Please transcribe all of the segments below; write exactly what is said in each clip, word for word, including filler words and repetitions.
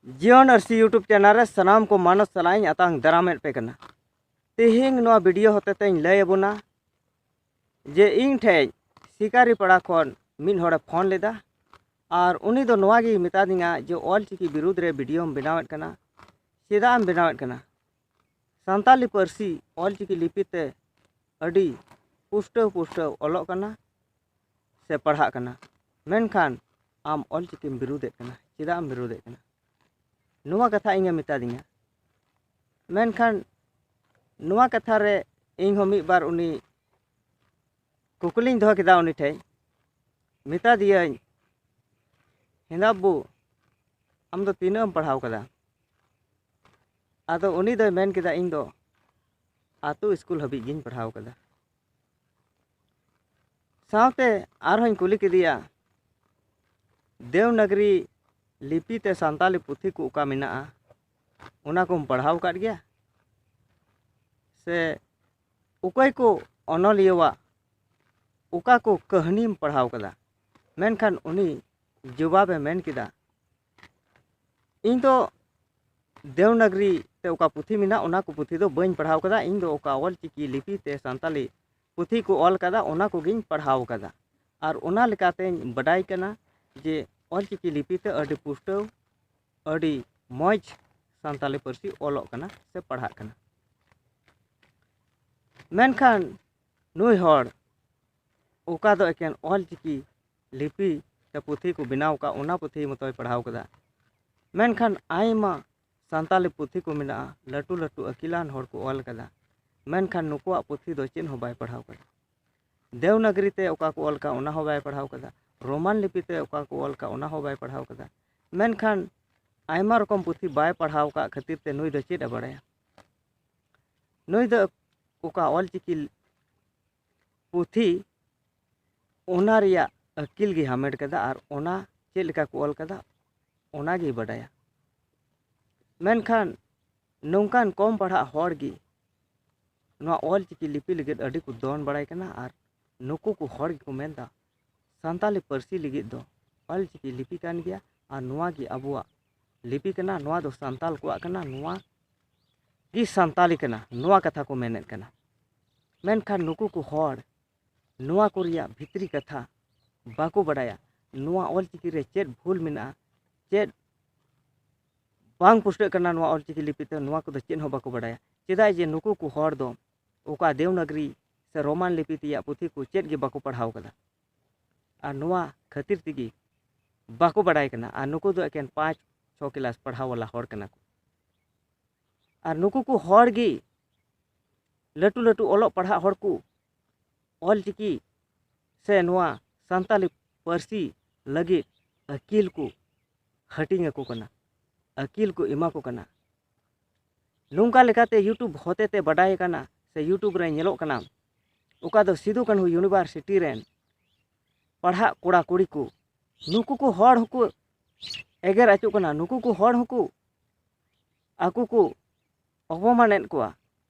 ᱡᱤᱭᱚᱱ ᱟᱹᱨᱥᱤ YouTube channel ᱨᱮ ᱥᱟᱱᱟᱢ ᱠᱚ ᱢᱟᱱᱚᱛ ᱥᱟᱞᱟᱜ ᱤᱧ ᱟᱛᱟᱝ ᱫᱟᱨᱟᱢᱮᱫ ᱯᱮ ᱠᱟᱱᱟ᱾ ᱛᱮᱦᱮᱧ ᱱᱚᱣᱟ ᱵᱷᱤᱰᱤᱭᱳ ᱦᱚᱛᱮᱛᱮᱧ ᱞᱟᱹᱭ ᱟᱵᱚᱱᱟ ᱡᱮ ᱤᱧ ᱴᱷᱮᱡ ᱥᱤᱠᱟᱨᱤ ᱯᱟᱲᱟ ᱠᱷᱚᱱ ᱢᱤᱫ ᱦᱚᱲᱮ ᱯᱷᱳᱱ ᱞᱮᱫᱟ ᱟᱨ ᱩᱱᱤ ᱫᱚ ᱱᱚᱣᱟ ᱜᱮᱭ ᱢᱮᱛᱟᱫᱤᱧᱟ ᱡᱮ ᱚᱞᱪᱤᱠᱤ ᱵᱤᱨᱩᱫᱽ ᱨᱮ ᱵᱷᱤᱰᱤᱭᱳᱢ ᱵᱮᱱᱟᱣᱮᱫ ᱠᱟᱱᱟ, ᱪᱮᱫᱟᱜ ᱮᱢ ᱵᱮᱱᱟᱣᱮᱫ ᱠᱟᱱᱟ? ᱥᱟᱱᱛᱟᱞᱤ ᱯᱟᱹᱨᱥᱤ ᱚᱞᱪᱤᱠᱤ ᱞᱤᱯᱤ ᱛᱮ ᱟᱹᱰᱤ ᱯᱩᱥᱴᱟᱹᱣ ᱯᱩᱥᱴᱟᱹᱣ ᱚᱞᱚᱜ ᱠᱟᱱᱟ ᱥᱮ ᱯᱟᱲᱦᱟᱜ ᱠᱟᱱᱟ, ᱢᱮᱱᱠᱷᱟᱱ ᱟᱢ ᱚᱞᱪᱤᱠᱤᱢ ᱵᱤᱨᱩᱫᱮᱫ ᱠᱟᱱᱟ, ᱪᱮᱫᱟᱜ ᱮᱢ ᱵᱤᱨᱩᱫᱮᱫ ᱠᱟᱱᱟ? ᱱᱚᱣᱟ ᱠᱟᱛᱷᱟ ᱤᱧᱮ ᱢᱮᱛᱟᱫᱤᱧᱟ᱾ ᱢᱮᱱᱠᱷᱟᱱ ᱱᱚᱣᱟ ᱠᱟᱛᱷᱟ ᱨᱮ ᱤᱧ ᱦᱚᱸ ᱢᱤᱫ ᱵᱟᱨ ᱩᱱᱤ ᱠᱩᱠᱞᱤᱧ ᱫᱚᱦᱚ ᱠᱮᱫᱟ ᱩᱱᱤ ᱴᱷᱮᱡ, ᱢᱮᱛᱟ ᱫᱤᱭᱟᱹᱧ, "ᱦᱮᱸᱫᱟ ᱵᱟᱹᱵᱩ, ᱟᱢ ᱫᱚ ᱛᱤᱱᱟᱹᱜ ᱮᱢ ᱯᱟᱲᱦᱟᱣ ᱠᱟᱫᱟ?" ᱟᱫᱚ ᱩᱱᱤ ᱫᱚᱭ ᱢᱮᱱ ᱠᱮᱫᱟ, "ᱤᱧ ᱫᱚ ᱟᱛᱳ ᱥᱠᱩᱞ ᱦᱟᱹᱵᱤᱡ ᱜᱤᱧ ᱯᱟᱲᱦᱟᱣ ᱠᱟᱫᱟ᱾" ᱥᱟᱶᱛᱮ ᱟᱨᱦᱚᱸᱧ ᱠᱩᱞᱤ ᱠᱮᱫᱮᱭᱟ, "ᱫᱮᱣᱱᱟᱜᱽᱨᱤ ᱞᱤᱯᱤ ᱛᱮ ᱥᱟᱱᱛᱟᱞᱤ ᱯᱩᱛᱷᱤ ᱠᱚ ᱚᱠᱟ ᱢᱮᱱᱟᱜᱼᱟ, ᱚᱱᱟ ᱠᱚᱢ ᱯᱟᱲᱦᱟᱣ ᱟᱠᱟᱫ ᱜᱮᱭᱟ? ᱥᱮ ᱚᱠᱚᱭ ᱠᱚ ᱚᱱᱚᱞᱤᱭᱟᱹᱣᱟᱜ ᱚᱠᱟ ᱠᱚ ᱠᱟᱹᱦᱱᱤᱢ ᱯᱟᱲᱦᱟᱣ ᱠᱟᱫᱟ?" ᱢᱮᱱᱠᱷᱟᱱ ᱩᱱᱤ ᱡᱚᱵᱟᱵᱮ ᱢᱮᱱ ᱠᱮᱫᱟ, "ᱤᱧ ᱫᱚ ᱫᱮᱣᱱᱟᱜᱽᱨᱤ ᱛᱮ ᱚᱠᱟ ᱯᱩᱛᱷᱤ ᱢᱮᱱᱟᱜ, ᱚᱱᱟ ᱠᱚ ᱯᱩᱛᱷᱤ ᱫᱚ ᱵᱟᱹᱧ ᱯᱟᱲᱦᱟᱣ ᱠᱟᱫᱟ᱾ ᱤᱧ ᱫᱚ ᱚᱠᱟ ᱚᱞᱪᱤᱠᱤ ᱞᱤᱯᱤ ᱛᱮ ᱥᱟᱱᱛᱟᱞᱤ ᱯᱩᱛᱷᱤ ᱠᱚ ᱚᱞ ᱠᱟᱫᱟ, ᱚᱱᱟ ᱠᱚᱜᱮᱧ ᱯᱟᱲᱦᱟᱣ ᱠᱟᱫᱟ᱾ ᱟᱨ ᱚᱱᱟ ᱞᱮᱠᱟᱛᱮᱧ ᱵᱟᱰᱟᱭ ᱠᱟᱱᱟ ᱡᱮ ᱚᱞᱪᱤᱠᱤ ᱞᱤᱯᱤ ᱛᱮ ᱟᱹᱰᱤ ᱯᱩᱥᱴᱟᱹᱣ, ᱟᱹᱰᱤ ᱢᱚᱡᱽ ᱥᱟᱱᱛᱟᱞᱤ ᱯᱟᱹᱨᱥᱤ ᱚᱞᱚᱜ ᱠᱟᱱᱟ ᱥᱮ ᱯᱟᱲᱦᱟᱜ ᱠᱟᱱᱟ᱾" ᱢᱮᱱᱠᱷᱟᱱ ᱱᱩᱭ ᱦᱚᱲ ᱚᱠᱟ ᱫᱚ ᱮᱠᱮᱱ ᱚᱞᱪᱤᱠᱤ ᱞᱤᱯᱤ ᱛᱮ ᱯᱩᱛᱷᱤ ᱠᱚ ᱵᱮᱱᱟᱣ ᱠᱟᱜ, ᱚᱱᱟ ᱯᱩᱛᱷᱤ ᱢᱚᱛᱚᱭ ᱯᱟᱲᱦᱟᱣ ᱠᱟᱫᱟ᱾ ᱢᱮᱱᱠᱷᱟᱱ ᱟᱭᱢᱟ ᱥᱟᱱᱛᱟᱞᱤ ᱯᱩᱛᱷᱤ ᱠᱚ ᱢᱮᱱᱟᱜᱼᱟ, ᱞᱟᱹᱴᱩ ᱞᱟᱹᱴᱩ ᱟᱹᱠᱤᱞᱟᱱ ᱦᱚᱲ ᱠᱚ ᱚᱞ ᱠᱟᱫᱟ, ᱢᱮᱱᱠᱷᱟᱱ ᱱᱩᱠᱩᱣᱟᱜ ᱯᱩᱛᱷᱤ ᱫᱚ ᱪᱮᱫ ᱦᱚᱸ ᱵᱟᱭ ᱯᱟᱲᱦᱟᱣ ᱠᱟᱫᱟ᱾ ᱫᱮᱣᱱᱟᱜᱽᱨᱤ ᱛᱮ ᱚᱠᱟ ᱠᱚ ᱚᱞ ᱠᱟᱜ, ᱚᱱᱟ ᱦᱚᱸ ᱵᱟᱭ ᱯᱟᱲᱦᱟᱣ ᱠᱟᱫᱟ᱾ ᱨᱳᱢᱟᱱ ᱞᱤᱯᱤ ᱛᱮ ᱚᱠᱟ ᱠᱚ ᱚᱞ ᱠᱟᱜ, ᱚᱱᱟ ᱦᱚᱸ ᱵᱟᱭ ᱯᱟᱲᱦᱟᱣ ᱠᱟᱫᱟ᱾ ᱢᱮᱱᱠᱷᱟᱱ ᱟᱭᱢᱟ ᱨᱚᱠᱚᱢ ᱯᱩᱛᱷᱤ ᱵᱟᱭ ᱯᱟᱲᱦᱟᱣ ᱠᱟᱜ ᱠᱷᱟᱹᱛᱤᱨ ᱛᱮ ᱱᱩᱭ ᱫᱚ ᱪᱮᱫ ᱮ ᱵᱟᱲᱟᱭᱟ? ᱱᱩᱭ ᱫᱚ ᱚᱠᱟ ᱚᱞᱪᱤᱠᱤ ᱯᱩᱛᱷᱤ, ᱚᱱᱟ ᱨᱮᱭᱟᱜ ᱟᱹᱠᱤᱞ ᱜᱮ ᱦᱟᱢᱮᱴ ᱠᱟᱫᱟ ᱟᱨ ᱚᱱᱟ ᱪᱮᱫ ᱞᱮᱠᱟ ᱠᱚ ᱚᱞ ᱠᱟᱫᱟ, ᱚᱱᱟ ᱜᱮᱭ ᱵᱟᱰᱟᱭᱟ᱾ ᱢᱮᱱᱠᱷᱟᱱ ᱱᱚᱝᱠᱟᱱ ᱠᱚᱢ ᱯᱟᱲᱦᱟᱜ ᱦᱚᱲ ᱜᱮ ᱱᱚᱣᱟ ᱚᱞᱪᱤᱠᱤ ᱞᱤᱯᱤ ᱞᱟᱹᱜᱤᱫ ᱟᱹᱰᱤ ᱠᱚ ᱫᱚᱱ ᱵᱟᱲᱟᱭ ᱠᱟᱱᱟ ᱟᱨ ᱱᱩᱠᱩ ᱠᱚ ᱦᱚᱲ ᱜᱮᱠᱚ ᱢᱮᱱᱫᱟ, ᱥᱟᱱᱛᱟᱞᱤ ᱯᱟᱹᱨᱥᱤ ᱞᱟᱹᱜᱤᱫ ᱫᱚ ᱚᱞᱪᱤᱠᱤ ᱞᱤᱯᱤ ᱠᱟᱱ ᱜᱮᱭᱟ ᱟᱨ ᱱᱚᱣᱟ ᱜᱮ ᱟᱵᱚᱣᱟᱜ ᱞᱤᱯᱤ ᱠᱟᱱᱟ, ᱱᱚᱣᱟ ᱫᱚ ᱥᱟᱱᱛᱟᱞ ᱠᱚᱣᱟᱜ ᱠᱟᱱᱟ, ᱱᱚᱣᱟ ᱜᱮ ᱥᱟᱱᱛᱟᱞᱤ ᱠᱟᱱᱟ, ᱱᱚᱣᱟ ᱠᱟᱛᱷᱟ ᱠᱚ ᱢᱮᱱᱮᱫ ᱠᱟᱱᱟ᱾ ᱢᱮᱱᱠᱷᱟᱱ ᱱᱩᱠᱩ ᱠᱚ ᱦᱚᱲ ᱱᱚᱣᱟ ᱠᱚ ᱨᱮᱭᱟᱜ ᱵᱷᱤᱛᱨᱤ ᱠᱟᱛᱷᱟ ᱵᱟᱠᱚ ᱵᱟᱰᱟᱭᱟ᱾ ᱱᱚᱣᱟ ᱚᱞᱪᱤᱠᱤ ᱨᱮ ᱪᱮᱫ ᱵᱷᱩᱞ ᱢᱮᱱᱟᱜᱼᱟ, ᱪᱮᱫ ᱵᱟᱝ ᱯᱩᱥᱴᱟᱹᱜ ᱠᱟᱱᱟ ᱱᱚᱣᱟ ᱚᱞᱪᱤᱠᱤ ᱞᱤᱯᱤ ᱛᱮ, ᱱᱚᱣᱟ ᱠᱚᱫᱚ ᱪᱮᱫ ᱦᱚᱸ ᱵᱟᱠᱚ ᱵᱟᱰᱟᱭᱟ᱾ ᱪᱮᱫᱟᱜ ᱡᱮ ᱱᱩᱠᱩ ᱠᱚ ᱦᱚᱲ ᱫᱚ ᱚᱠᱟ ᱫᱮᱣᱱᱟᱜᱽᱨᱤ ᱥᱮ ᱨᱳᱢᱟᱱ ᱞᱤᱯᱤ ᱛᱮᱭᱟᱜ ᱯᱩᱛᱷᱤ ᱠᱚ ᱪᱮᱫ ᱜᱮ ᱵᱟᱠᱚ ᱯᱟᱲᱦᱟᱣ ᱠᱟᱫᱟ᱾ ᱟᱨ ᱱᱚᱣᱟ ᱠᱷᱟᱹᱛᱤᱨ ᱛᱮᱜᱮ ᱵᱟᱠᱚ ᱵᱟᱰᱟᱭ ᱠᱟᱱᱟ᱾ ᱟᱨ ᱱᱩᱠᱩ ᱫᱚ ᱮᱠᱮᱱ ᱯᱟᱸᱪ ᱪᱷᱚ ᱠᱮᱞᱟᱥ ᱯᱟᱲᱦᱟᱣ ᱣᱟᱞᱟ ᱦᱚᱲ ᱠᱟᱱᱟ ᱠᱚ᱾ ᱟᱨ ᱱᱩᱠᱩ ᱠᱚ ᱦᱚᱲ ᱜᱮ ᱞᱟᱹᱴᱩ ᱞᱟᱹᱴᱩ ᱚᱞᱚᱜ ᱯᱟᱲᱦᱟᱜ ᱦᱚᱲ ᱠᱚ ᱚᱞᱪᱤᱠᱤ ᱥᱮ ᱱᱚᱣᱟ ᱥᱟᱱᱛᱟᱞᱤ ᱯᱟᱹᱨᱥᱤ ᱞᱟᱹᱜᱤᱫ ᱟᱹᱠᱤᱞ ᱠᱚ ᱦᱟᱹᱴᱤᱧ ᱟᱠᱚ ᱠᱟᱱᱟ, ᱟᱹᱠᱤᱞ ᱠᱚ ᱮᱢᱟ ᱠᱚ ᱠᱟᱱᱟ᱾ ᱱᱚᱝᱠᱟ ᱞᱮᱠᱟᱛᱮ YouTube ᱦᱚᱛᱮᱛᱮ ᱵᱟᱰᱟᱭ ᱟᱠᱟᱱᱟ ᱥᱮ YouTube ᱨᱮ ᱧᱮᱞᱚᱜ ᱠᱟᱱᱟ, ᱚᱠᱟ ᱫᱚ ᱥᱤᱫᱩ ᱠᱟᱹᱱᱦᱩ ᱤᱭᱩᱱᱤᱵᱷᱟᱨᱥᱤᱴᱤ ᱨᱮᱱ ᱯᱟᱲᱦᱟᱜ ᱠᱚᱲᱟ ᱠᱩᱲᱤ ᱠᱚ, ᱱᱩᱠᱩ ᱠᱚ ᱦᱚᱲ ᱦᱚᱸᱠᱚ ᱮᱜᱮᱨ ᱟᱪᱚᱜ ᱠᱟᱱᱟ, ᱱᱩᱠᱩ ᱠᱚ ᱦᱚᱲ ᱦᱚᱸᱠᱚ ᱟᱠᱚ ᱠᱚ ᱚᱯᱚᱢᱟᱱᱮᱫ ᱠᱚᱣᱟ᱾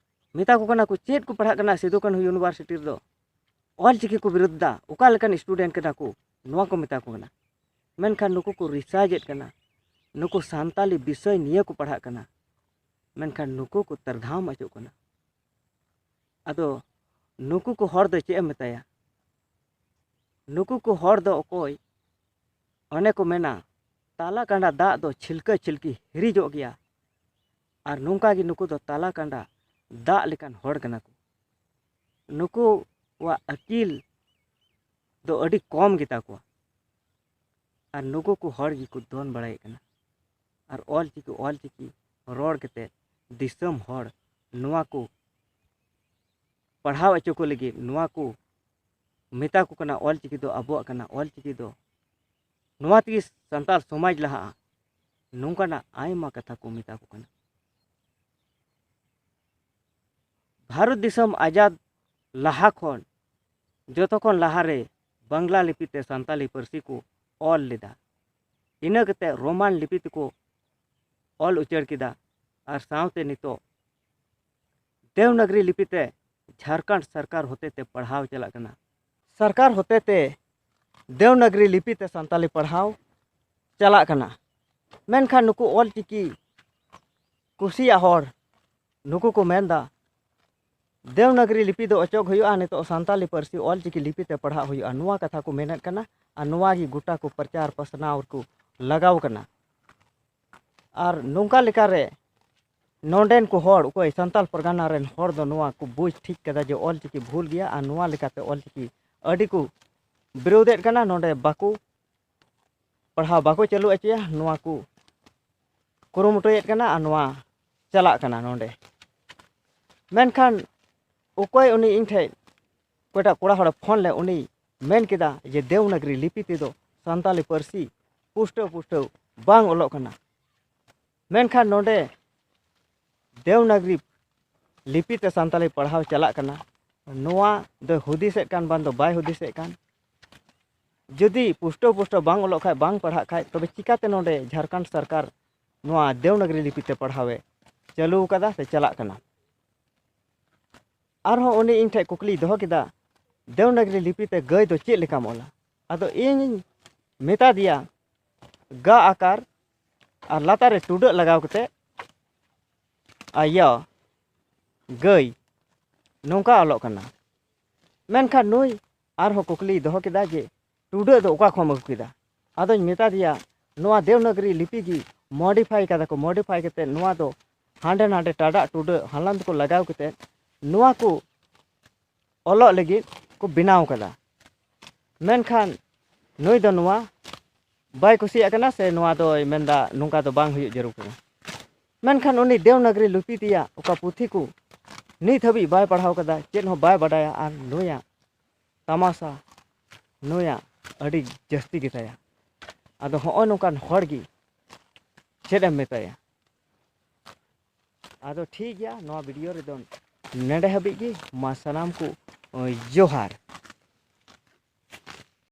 ᱢᱮᱛᱟ ᱠᱚ ᱠᱟᱱᱟ ᱠᱚ, "ᱪᱮᱫ ᱠᱚ ᱯᱟᱲᱦᱟᱜ ᱠᱟᱱᱟ ᱥᱤᱫᱩ ᱠᱟᱹᱱᱦᱩ ᱤᱭᱩᱱᱤᱵᱷᱟᱨᱥᱤᱴᱤ ᱨᱮᱫᱚ? ᱚᱞ ᱪᱤᱠᱤ ᱠᱚ ᱵᱤᱨᱩᱫᱷ ᱫᱟ, ᱚᱠᱟ ᱞᱮᱠᱟᱱ ᱥᱴᱩᱰᱮᱱᱴ ᱠᱟᱱᱟ ᱠᱚ?" ᱱᱚᱣᱟ ᱠᱚ ᱢᱮᱛᱟ ᱠᱚ ᱠᱟᱱᱟ᱾ ᱢᱮᱱᱠᱷᱟᱱ ᱱᱩᱠᱩ ᱠᱚ ᱨᱤᱥᱟᱨᱪ ᱮᱫ ᱠᱟᱱᱟ, ᱱᱩᱠᱩ ᱥᱟᱱᱛᱟᱞᱤ ᱵᱤᱥᱚᱭ ᱱᱤᱭᱟᱹ ᱠᱚ ᱯᱟᱲᱦᱟᱜ ᱠᱟᱱᱟ, ᱢᱮᱱᱠᱷᱟᱱ ᱱᱩᱠᱩ ᱠᱚ ᱛᱟᱨᱫᱷᱟᱢ ᱚᱪᱚᱜ ᱠᱟᱱᱟ᱾ ᱟᱫᱚ ᱱᱩᱠᱩ ᱠᱚ ᱦᱚᱲ ᱫᱚ ᱪᱮᱫ ᱮᱢ ᱢᱮᱛᱟᱭᱟ? ᱱᱩᱠᱩ ᱠᱚ ᱦᱚᱲ ᱫᱚ ᱚᱠᱚᱭ, ᱚᱱᱮ ᱠᱚ ᱢᱮᱱᱟ, "ᱛᱟᱞᱟ ᱠᱟᱸᱰᱟ ᱫᱟᱜ ᱫᱚ ᱪᱷᱤᱞᱠᱟᱹ ᱪᱷᱤᱞᱠᱤ ᱦᱤᱨᱤᱡᱚᱜ ᱜᱮᱭᱟ", ᱟᱨ ᱱᱚᱝᱠᱟ ᱜᱮ ᱱᱩᱠᱩ ᱫᱚ ᱛᱟᱞᱟ ᱠᱟᱸᱰᱟ ᱫᱟᱜ ᱞᱮᱠᱟᱱ ᱦᱚᱲ ᱠᱟᱱᱟ ᱠᱚ᱾ ᱱᱩᱠᱩᱣᱟᱜ ᱟᱹᱠᱤᱞ ᱫᱚ ᱟᱹᱰᱤ ᱠᱚᱢ ᱜᱮᱛᱟ ᱠᱚᱣᱟ᱾ ᱟᱨ ᱱᱩᱠᱩ ᱠᱚ ᱦᱚᱲ ᱜᱮᱠᱚ ᱫᱚᱱ ᱵᱟᱲᱟᱭᱮᱫ ᱠᱟᱱᱟ᱾ ᱟᱨ ᱚᱞ ᱪᱤᱠᱤ, ᱚᱞ ᱪᱤᱠᱤ ᱨᱚᱲ ᱠᱟᱛᱮ ᱫᱤᱥᱚᱢ ᱦᱚᱲ ᱱᱚᱣᱟ ᱠᱚ ᱯᱟᱲᱦᱟᱣ ᱦᱚᱪᱚ ᱠᱚ ᱞᱟᱹᱜᱤᱫ ᱱᱚᱣᱟ ᱠᱚ ᱢᱮᱛᱟ ᱠᱚ ᱠᱟᱱᱟ, ᱚᱞ ᱪᱤᱠᱤ ᱫᱚ ᱟᱵᱚᱣᱟᱜ ᱠᱟᱱᱟ, ᱚᱞ ᱪᱤᱠᱤ ᱫᱚ ᱱᱚᱣᱟ ᱛᱮᱜᱮ ᱥᱟᱱᱛᱟᱲ ᱥᱚᱢᱟᱡᱽ ᱞᱟᱦᱟᱜᱼᱟ᱾ ᱱᱚᱝᱠᱟᱱᱟᱜ ᱟᱭᱢᱟ ᱠᱟᱛᱷᱟ ᱠᱚ ᱢᱮᱛᱟ ᱠᱚ ᱠᱟᱱᱟ᱾ ᱵᱷᱟᱨᱚᱛ ᱫᱤᱥᱚᱢ ᱟᱡᱟᱫ ᱞᱟᱦᱟ ᱠᱷᱚᱱ ᱡᱚᱛᱚ ᱠᱷᱚᱱ ᱞᱟᱦᱟᱨᱮ ᱵᱟᱝᱞᱟ ᱞᱤᱯᱤ ᱛᱮ ᱥᱟᱱᱛᱟᱞᱤ ᱯᱟᱹᱨᱥᱤ ᱠᱚ ᱚᱞ ᱞᱮᱫᱟ᱾ ᱤᱱᱟᱹ ᱠᱟᱛᱮ ᱨᱳᱢᱟᱱ ᱞᱤᱯᱤ ᱛᱮᱠᱚ ᱚᱞ ᱩᱪᱟᱹᱲ ᱠᱮᱫᱟ᱾ ᱟᱨ ᱥᱟᱶᱛᱮ ᱱᱤᱛᱚᱜ ᱫᱮᱣᱱᱟᱜᱽᱨᱤ ᱞᱤᱯᱤ ᱛᱮ ᱡᱷᱟᱲᱠᱷᱚᱸᱰ ᱥᱚᱨᱠᱟᱨ ᱦᱚᱛᱮᱛᱮ ᱯᱟᱲᱦᱟᱣ ᱪᱟᱞᱟᱜ ᱠᱟᱱᱟ᱾ ᱥᱚᱨᱠᱟᱨ ᱦᱚᱛᱮᱛᱮ ᱫᱮᱣᱱᱟᱜᱽᱨᱤ ᱞᱤᱯᱤ ᱛᱮ ᱥᱟᱱᱛᱟᱞᱤ ᱯᱟᱲᱦᱟᱣ ᱪᱟᱞᱟᱜ ᱠᱟᱱᱟ᱾ ᱢᱮᱱᱠᱷᱟᱱ ᱱᱩᱠᱩ ᱚᱞ ᱪᱤᱠᱤ ᱠᱩᱥᱤᱭᱟᱜ ᱦᱚᱲ ᱱᱩᱠᱩ ᱠᱚ ᱢᱮᱱᱫᱟ, ᱫᱮᱣᱱᱟᱜᱽᱨᱤ ᱞᱤᱯᱤ ᱫᱚ ᱚᱪᱚᱜ ᱦᱩᱭᱩᱜᱼᱟ, ᱱᱤᱛᱚᱜ ᱥᱟᱱᱛᱟᱞᱤ ᱯᱟᱹᱨᱥᱤ ᱚᱞ ᱪᱤᱠᱤ ᱞᱤᱯᱤ ᱛᱮ ᱯᱟᱲᱦᱟᱜ ᱦᱩᱭᱩᱜᱼᱟ, ᱱᱚᱣᱟ ᱠᱟᱛᱷᱟ ᱠᱚ ᱢᱮᱱᱮᱫ ᱠᱟᱱᱟ᱾ ᱟᱨ ᱱᱚᱣᱟ ᱜᱮ ᱜᱚᱴᱟ ᱠᱚ ᱯᱨᱚᱪᱟᱨ ᱯᱟᱥᱱᱟᱣ ᱨᱮᱠᱚ ᱞᱟᱜᱟᱣ ᱠᱟᱱᱟ᱾ ᱟᱨ ᱱᱚᱝᱠᱟ ᱞᱮᱠᱟᱨᱮ ᱱᱚᱰᱮᱱ ᱠᱚ ᱦᱚᱲ, ᱚᱠᱚᱭ ᱥᱟᱱᱛᱟᱞ ᱯᱟᱨᱜᱟᱱᱟ ᱨᱮᱱ ᱦᱚᱲ ᱫᱚ ᱱᱚᱣᱟ ᱠᱚ ᱵᱩᱡᱽ ᱴᱷᱤᱠ ᱠᱟᱫᱟ ᱡᱮ ᱚᱞ ᱪᱤᱠᱤ ᱵᱷᱩᱞ ᱜᱮᱭᱟ, ᱟᱨ ᱱᱚᱣᱟ ᱞᱮᱠᱟᱛᱮ ᱚᱞ ᱪᱤᱠᱤ ᱟᱹᱰᱤ ᱠᱚ ᱵᱤᱨᱳᱫᱮᱫ ᱠᱟᱱᱟ, ᱱᱚᱰᱮ ᱵᱟᱠᱚ ᱯᱟᱲᱦᱟᱣ ᱵᱟᱠᱚ ᱪᱟᱹᱞᱩ ᱦᱚᱪᱚᱭᱟ, ᱱᱚᱣᱟ ᱠᱚ ᱠᱩᱨᱩᱢᱩᱴᱩᱭᱮᱫ ᱠᱟᱱᱟ ᱟᱨ ᱱᱚᱣᱟ ᱪᱟᱞᱟᱜ ᱠᱟᱱᱟ ᱱᱚᱰᱮ᱾ ᱢᱮᱱᱠᱷᱟᱱ ᱚᱠᱚᱭ ᱩᱱᱤ ᱤᱧ ᱴᱷᱮᱡ, ᱚᱠᱚᱭᱴᱟᱜ ᱠᱚᱲᱟ ᱦᱚᱲᱮ ᱯᱷᱳᱱ ᱞᱮᱫ, ᱩᱱᱤ ᱢᱮᱱ ᱠᱮᱫᱟ ᱡᱮ ᱫᱮᱣᱱᱟᱜᱽᱨᱤ ᱞᱤᱯᱤ ᱛᱮᱫᱚ ᱥᱟᱱᱛᱟᱞᱤ ᱯᱟᱹᱨᱥᱤ ᱯᱩᱥᱴᱟᱹᱣ ᱯᱩᱥᱴᱟᱹᱣ ᱵᱟᱝ ᱚᱞᱚᱜ ᱠᱟᱱᱟ᱾ ᱢᱮᱱᱠᱷᱟᱱ ᱱᱚᱰᱮ ᱫᱮᱣᱱᱟᱜᱽᱨᱤ ᱞᱤᱯᱤ ᱛᱮ ᱥᱟᱱᱛᱟᱲᱤ ᱯᱟᱲᱦᱟᱣ ᱪᱟᱞᱟᱜ ᱠᱟᱱᱟ, ᱱᱚᱣᱟ ᱫᱚᱭ ᱦᱩᱫᱤᱥᱮᱫ ᱠᱟᱱ ᱵᱟᱝ ᱫᱚ ᱵᱟᱭ ᱦᱩᱫᱤᱥᱮᱫ ᱠᱟᱱ᱾ ᱡᱩᱫᱤ ᱯᱩᱥᱴᱟᱹᱣ ᱯᱩᱥᱴᱟᱹᱣ ᱵᱟᱝ ᱚᱞᱚᱜ ᱠᱷᱟᱡ, ᱵᱟᱝ ᱯᱟᱲᱦᱟᱜ ᱠᱷᱟᱡ, ᱛᱚᱵᱮ ᱪᱤᱠᱟᱛᱮ ᱱᱚᱰᱮ ᱡᱷᱟᱲᱠᱷᱚᱸᱰ ᱥᱚᱨᱠᱟᱨ ᱱᱚᱣᱟ ᱫᱮᱣᱱᱟᱜᱽᱨᱤ ᱞᱤᱯᱤ ᱛᱮ ᱯᱟᱲᱦᱟᱣᱮ ᱪᱟᱹᱞᱩ ᱟᱠᱟᱫᱟ ᱥᱮ ᱪᱟᱞᱟᱜ ᱠᱟᱱᱟ? ᱟᱨᱦᱚᱸ ᱩᱱᱤ ᱤᱧ ᱴᱷᱮᱡ ᱠᱩᱠᱞᱤᱭ ᱫᱚᱦᱚ ᱠᱮᱫᱟ, ᱫᱮᱣᱱᱟᱜᱽᱨᱤ ᱞᱤᱯᱤ ᱛᱮ ᱜᱟᱹᱭ ᱫᱚ ᱪᱮᱫ ᱞᱮᱠᱟᱢ ᱚᱞᱟ? ᱟᱫᱚ ᱤᱧᱤᱧ ᱢᱮᱛᱟ ᱫᱮᱭᱟ, ᱜᱟ ᱟᱠᱟᱨ ᱟᱨ ᱞᱟᱛᱟᱨ ᱨᱮ ᱴᱩᱰᱟᱹᱜ ᱞᱟᱜᱟᱣ ᱠᱟᱛᱮ ᱟᱭᱟ ᱜᱟᱹᱭ, ᱱᱚᱝᱠᱟ ᱚᱞᱚᱜ ᱠᱟᱱᱟ᱾ ᱢᱮᱱᱠᱷᱟᱱ ᱱᱩᱭ ᱟᱨᱦᱚᱸ ᱠᱩᱠᱞᱤᱭ ᱫᱚᱦᱚ ᱠᱮᱫᱟ ᱡᱮ ᱴᱩᱰᱟᱹᱜ ᱫᱚ ᱚᱠᱟ ᱠᱷᱚᱱ ᱮᱢ ᱟᱹᱜᱩ ᱠᱮᱫᱟ? ᱟᱫᱚᱧ ᱢᱮᱛᱟ ᱫᱮᱭᱟ, ᱱᱚᱣᱟ ᱫᱮᱣᱱᱟᱜᱽᱨᱤ ᱞᱤᱯᱤ ᱜᱮ ᱢᱚᱰᱤᱯᱷᱟᱭ ᱠᱟᱫᱟ ᱠᱚ, ᱢᱚᱰᱤᱯᱷᱟᱭ ᱠᱟᱛᱮ ᱱᱚᱣᱟ ᱫᱚ ᱦᱟᱸᱰᱮ ᱱᱟᱰᱮ ᱴᱟᱰᱟᱜ ᱴᱩᱰᱟᱹᱜ ᱦᱟᱞᱟᱱᱫ ᱠᱚ ᱞᱟᱜᱟᱣ ᱠᱟᱛᱮ ᱱᱚᱣᱟ ᱠᱚ ᱚᱞᱚᱜ ᱞᱟᱹᱜᱤᱫ ᱠᱚ ᱵᱮᱱᱟᱣ ᱠᱟᱫᱟ᱾ ᱢᱮᱱᱠᱷᱟᱱ ᱱᱩᱭ ᱫᱚ ᱱᱚᱣᱟ ᱵᱟᱭ ᱠᱩᱥᱤᱭᱟᱜ ᱠᱟᱱᱟ, ᱥᱮ ᱱᱚᱣᱟ ᱫᱚᱭ ᱢᱮᱱᱫᱟ ᱱᱚᱝᱠᱟ ᱫᱚ ᱵᱟᱝ ᱦᱩᱭᱩᱜ ᱡᱟᱹᱨᱩᱲ ᱠᱟᱱᱟ᱾ ᱢᱮᱱᱠᱷᱟᱱ ᱩᱱᱤ ᱫᱮᱣᱱᱟᱜᱽᱨᱤ ᱞᱤᱯᱤ ᱛᱮᱭᱟᱜ ᱚᱠᱟ ᱯᱩᱛᱷᱤ ᱠᱚ ᱱᱤᱛ ᱦᱟᱹᱵᱤᱡ ᱵᱟᱭ ᱯᱟᱲᱦᱟᱣ ᱠᱟᱫᱟ, ᱪᱮᱫ ᱦᱚᱸ ᱵᱟᱭ ᱵᱟᱰᱟᱭᱟ, ᱟᱨ ᱱᱩᱭᱟᱜ ᱛᱟᱢᱟᱥᱟ ᱱᱩᱭᱟᱜ ᱟᱹᱰᱤ ᱡᱟᱹᱥᱛᱤ ᱜᱮᱛᱟᱭᱟ᱾ ᱟᱫᱚ ᱦᱚᱸᱜᱼᱚᱭ ᱱᱚᱝᱠᱟᱱ ᱦᱚᱲ ᱜᱮ ᱪᱮᱫ ᱮᱢ ᱢᱮᱛᱟᱭᱟ? ᱟᱫᱚ ᱴᱷᱤᱠ ᱜᱮᱭᱟ, ᱱᱚᱣᱟ ᱵᱷᱤᱰᱤᱭᱳ ᱨᱮᱫᱚ ᱱᱮᱰᱮ ᱦᱟᱹᱵᱤᱡ ᱜᱮ᱾ ᱢᱟ ᱥᱟᱱᱟᱢ ᱠᱚ, ᱳᱭ, ᱡᱚᱦᱟᱨ᱾